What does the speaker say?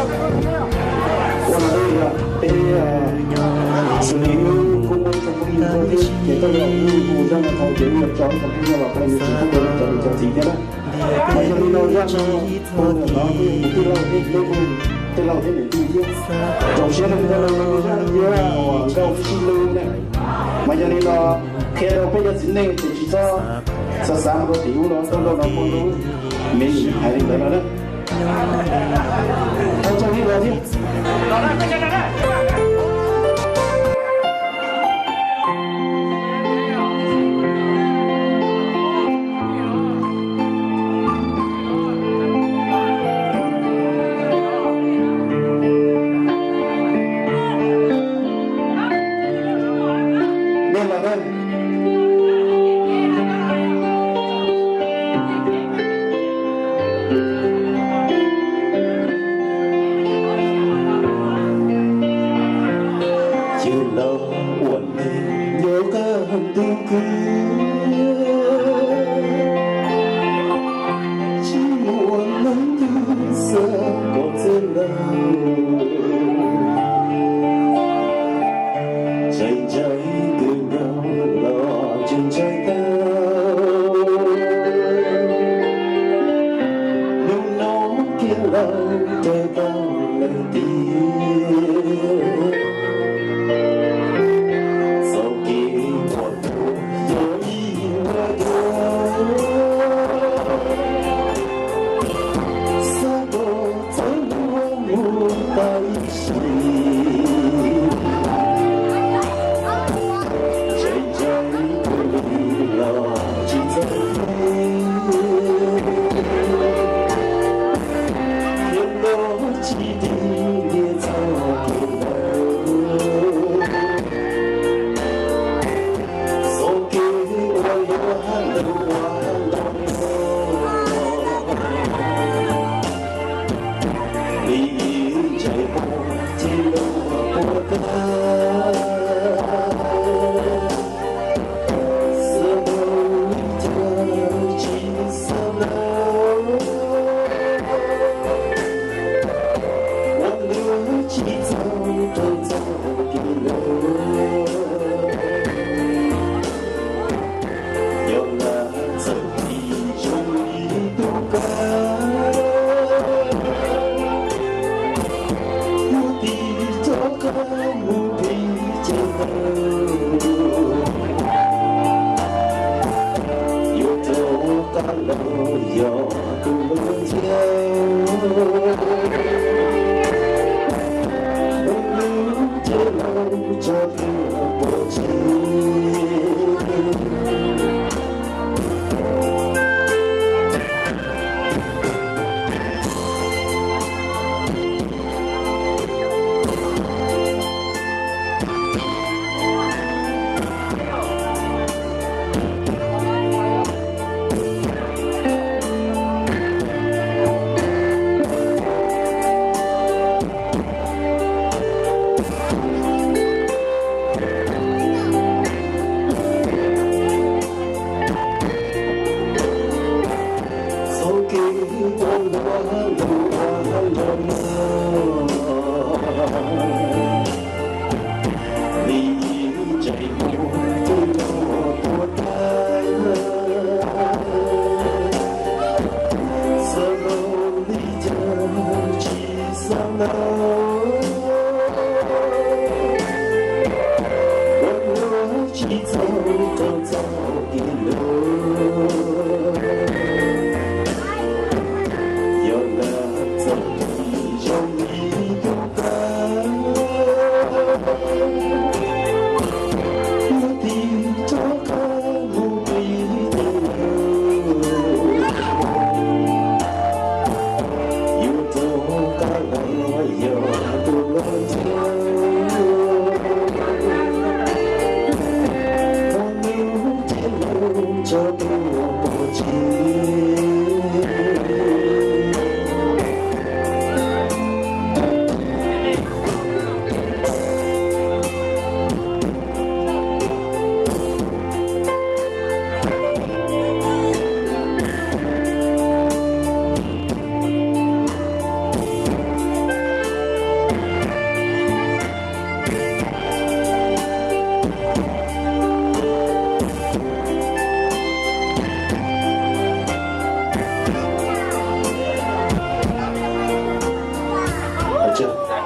Ua no yog peb xws li wb kuj muaj ib tsoom phooj ywg tuaj thiab ces tej zaum wb hu zaj no thaum ces wb yuav tso ib tsoom phooj ywg los qhia nws tsis pub dua cov niam cov txiv thiab na. Mas yog li no zaj no hu ntawm no kuj yog kuv tij laug thiab, peb kuj tij laug thiab niam tij thiab. Tsoom siab rau tij laug no zaj iab uas nkauj sib hlub na. Mas yog li no qhia rau peb cov txiv neej ces tsis txhob xav xav mus rau tim ub los rau nraum no muaj lub me nyuam hais li ntawd no na. Thov tsaug ib los thiab. Nej los na. Yawg laus uas nyob qab ntuj kwb, tsis muaj leej twg xav kom txawj laus. Ntshai ntshai tus nraug los tsis ntshai tau. Hnub no kiag laus raws tau leej tiag. Txoj kev uas tuag yog ib hnub dua. Xav kom txawj luag mus tau ib sim. Ntshai ntshai tus neeg los tsis txawj hlub, thiab los tsis tig nias txoj kev hlub. Txoj kev uas luag hlub ua los li ntshai pom tib los puas tag. Xav laus li cas tsis xav laus, ua lawv tsis txaus rau txoj kev laus. Yog lam txawm tig zoo li tus kab, yuav tig rov qab mus pib ces tau. Yuav rov qab los yog tus hlub thiab, hlub ces laus tso twg pov tseg. Txoj kev ua luaj hlub ua hlob no, li ntshai muaj tus los puas tag. Xav laus li cas tsis xav laus,